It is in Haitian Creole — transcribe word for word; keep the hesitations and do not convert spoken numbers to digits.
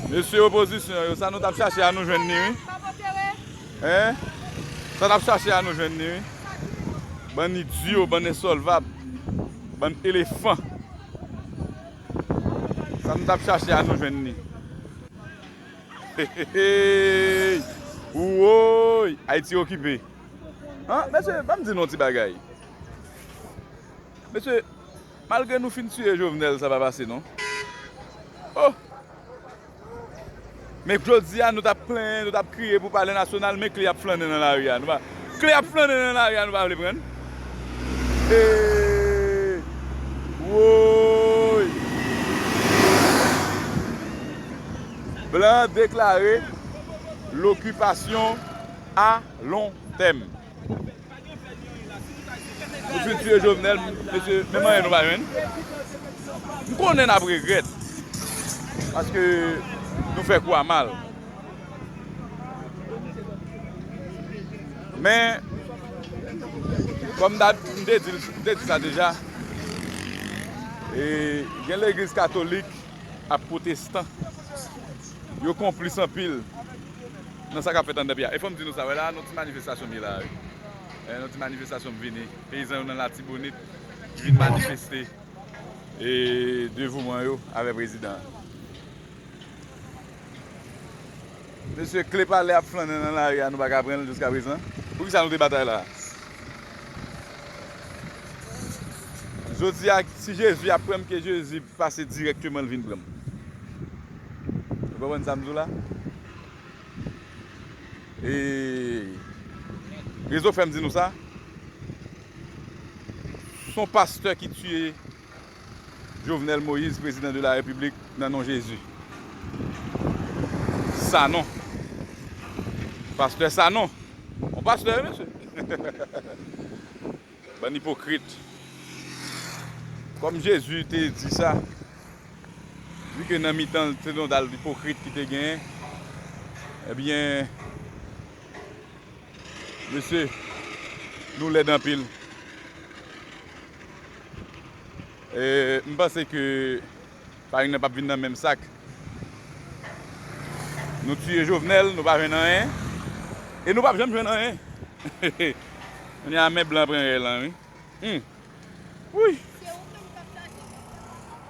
Mesye opozisyon yo, sa nou t ap chache a nou jwenn li, wi. Hein? Sa n ap chache a nou jwenn li, wi. Bann idyo, bann ensòlvab, bann elefan. Sa nou t ap chache a nou jwenn li. Hey, hey, hey. Woy, Ayiti okipe. Hein? Mesye, ban m di nou yon ti bagay. Mesye, malgre nou fin tiye Jovenel, sa pa pase non. Oh! Men jodi a, nou t ap plenyen, nou t ap kriye pou palè nasyonal, men kle ap flannen nan lari a. Nou pa, kle ap flannen nan lari a, nou pa vle pran. Hey! Woy! Blan deklare lokipasyon a lon tèm. Nou fin tiye Jovenel, mesye, menm anyen nou pa jwenn. M konnen n ap regrèt. Paske nou fè kou a mal. Men, kòm m ta, m te di, m te di sa deja, e gen legliz katolik ak pwotestan, yo konplis anpil nan sa k ap fèt anndan peyi a. E fò m di nou sa, wè la, nan ti manifestasyon m ye la, wi. E, nan ti manifestasyon m vini. Peyizan yo nan Latibonit vin manifeste e devouman yo avè prezidan an. Mesye, kle palè ap flannen nan lari a, nou pa ka pran l jiskaprezan. Poukisa nou te batay la? Jodi a, si Jezi ap pran m, ke Jezi pase dirèkteman, l vin pran m. Ou konprann sa m di w la? E rezon k fè m di nou sa, se yon pastè ki tiye Jovenel Moïse, prezidan de la Repiblik, nan non Jezi. Sanon. Pastè Sanon. Yon pastè, wi, mesye. Bann ipokrit. Kòm Jezi te di sa, vi ke nan mitan l, se yon dal ipokrit ki te genyen, ebyen, mesye, nou lèd anpil. E, m panse ke farin nan p ap vin nan menm sak. Nou tiye Jovenel, nou pa jwenn anyen. E nou p ap janm jwenn anyen. Kounye a, men blan pran rèy lan, wi. Hmm. Wouy!